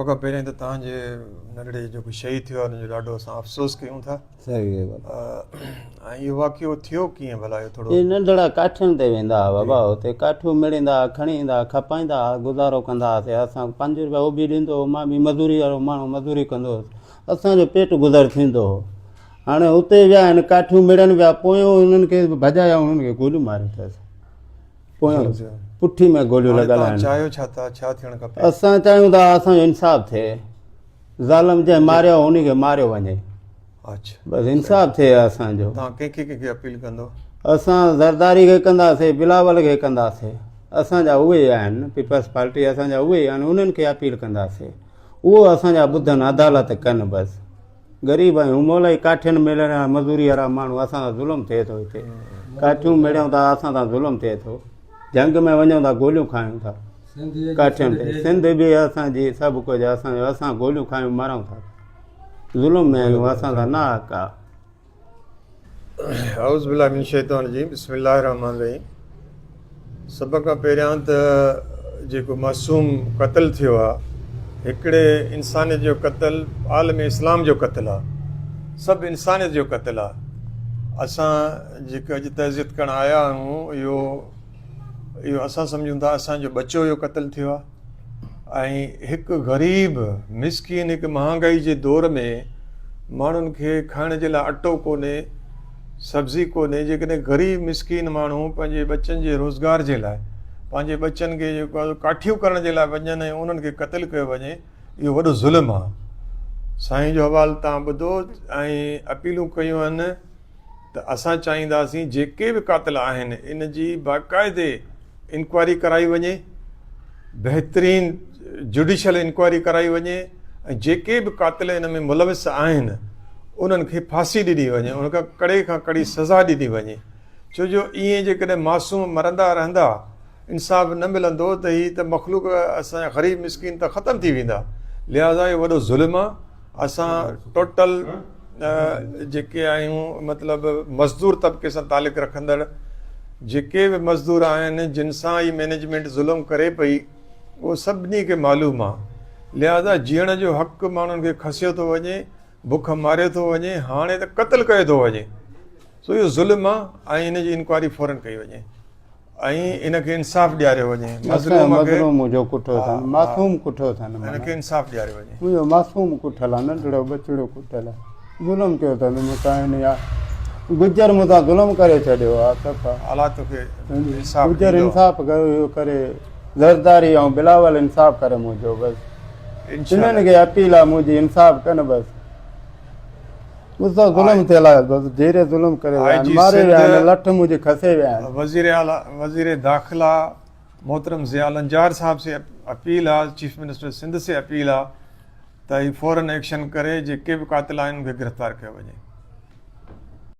سڀ کان پهريائين ته توهان جي ننڍڙي جيڪو شهيد ٿيو آهي ان جو ڏاڍو اسان افسوس ڪيون ٿا. صحيح بابا. ۽ اهو واقعو ٿيو ڪيئن ڀلا اهو ٿورو. اهي ننڍڙا ڪاٺين تي ويندا هئا بابا اتي ڪاٺيون ميڙيندا هئا کڻي ايندا هئا کپائيندا هئا گذارو ڪندا هئاسي اسان کي پنج روپيا هو به ڏيندو هو مان به مزوري وارو ماڻهو مزوري ڪندو هوس اسان جو پيٽ گذر ٿيندو هو هاڻي اتي ويا آهن ڪاٺيون ميڙن ويا پويون انهن کي ڀڄايا انهن کي گوليون ماريون اٿس. پويان پٺي ۾ گوليون لڳل آهن. چاهيو ڇا ٿا ڇا ٿيڻ کپي؟ اسان چاهيون ٿا اسان جو انصاف ٿئي ظالم جنهن ماريو ان کي ماريو وڃي اچھا بس انصاف ٿئي اسان جو. توهان ڪنهن کي ڪنهن کي اپيل ڪندو؟ اسان زرداري کي ڪنداسي بلاول کي ڪنداسي اسان جا اهي آهن پيپلز پارٽي اسان جا اهي آهن انهن کي اپيل ڪنداسي اهو اسان جا ٻڌن عدالت ڪن بس. غريب آهيون مولائي ڪاٺين ميڙڻ وارا مزوري وارا ماڻهو اسان سان ظلم ٿئي ٿو هتي ڪاٺيون ميڙيون ٿا اسان سان ظلم ٿئي ٿو جهنگ ۾ وڃون ٿا گوليون کايون ٿا ڪاٺين تي سنڌ به اسان جي سڀ ڪجهه اسان جو اسان گوليون کايون مرون ٿا ظلم ۾ آهيون اسان سان نه حق آ. اعوذ بالله من الشيطان الرجيم بسم الله الرحمن الرحيم سڀ کان پهريان ته جيڪو معصوم قتل ٿيو آ هڪڙي انسانيت جو قتل عالم اسلام جو قتل آ سڀ انسانيت جو قتل آ اسان جيڪي اڄ تعزيت ڪرڻ آيا آهيون اهو اهو اسان سمجهون ٿا اسان جو ٻچو اهو قتل ٿيو آ ۽ هڪ غريب مسڪين هڪ مهانگائي جي دور ۾ ماڻهن کي کائڻ جي لاء اٽو ڪونهي سبزي ڪونهي جيڪڏهن غريب مسڪين ماڻهو پنهنجي ٻچن جي روزگار جي لاء پنهنجي ٻچن کي جيڪو آهي ڪاٺيون ڪرڻ جي لاء وڃن ۽ انهن کي قتل ڪيو وڃي اهو وڏو ظلم آهي سائين جو حوال تان ٻڌو ۽ اپيلون ڪيون آهن ته اسان چاهينداسين جيڪي به قاتل آهن ان جي باقاعدي انڪوائري ڪرائي وڃي، بهترين جوڊيشل انڪوائري ڪرائي وڃي ۽ جيڪي به قاتل ان ۾ ملوث آهن انهن کي ڦاسي ڏني وڃي انهن کي ڪڙي کان ڪڙي سزا ڏني وڃي ڇو جو ائين جيڪڏهن معصوم مرندا رهندا انصاف نه ملندو ته هي ته مخلوق اسان جا غريب مسڪين ته ختم ٿي ويندا لهٰذا اهو وڏو ظلم آهي اسان ٽوٽل جيڪي آهيون مطلب مزدور طبقي سان تعلق رکندڙ جيڪي به مزدور آهن جن سان هي مينيجمينٽ ظلم ڪري پئي اهو سڀني کي معلوم آهي لهٰذا جيئڻ جو حق ماڻهن کي کسيو ٿو وڃي بک ماريو ٿو وڃي هاڻي ته قتل ڪيو ٿو وڃي سو اهو ظلم آهي ۽ ان جي انڪوائري فورن ڪئي وڃي ۽ ان کي انصاف ڏياريو وڃي مظلوم کي مظلوم منهنجو ڪٺو اٿن معصوم ڪٺو اٿن ان کي انصاف ڏياريو وڃي منهنجو معصوم ڪٺل آ ننڍڙو ٻچڙو ڪٺل آ ظلم ڪيو اٿن مون سان هن يا گجر مون سان ظلم ڪري ڇڏيو آ صفا الله توکي انصاف گجر انصاف ڪيو ڪري زرداري ۽ بلاول انصاف ڪري منهنجو بس انهن کي اپيل آ منهنجي انصاف ڪن بس مون سان ظلم ٿيل آهي بس جيري ظلم ڪري ويا آهن ماري ويا آهن لٺ منهنجي کسي ويا آهن. وزير اعليٰ وزير داخله محترم ضياء لنجار صاحب سي اپيل آ چيف منسٽر سنڌ سي اپيل آ ته هي فورن ايڪشن ڪري جيڪي به قاتل آهن ان کي گرفتار ڪيو وڃي.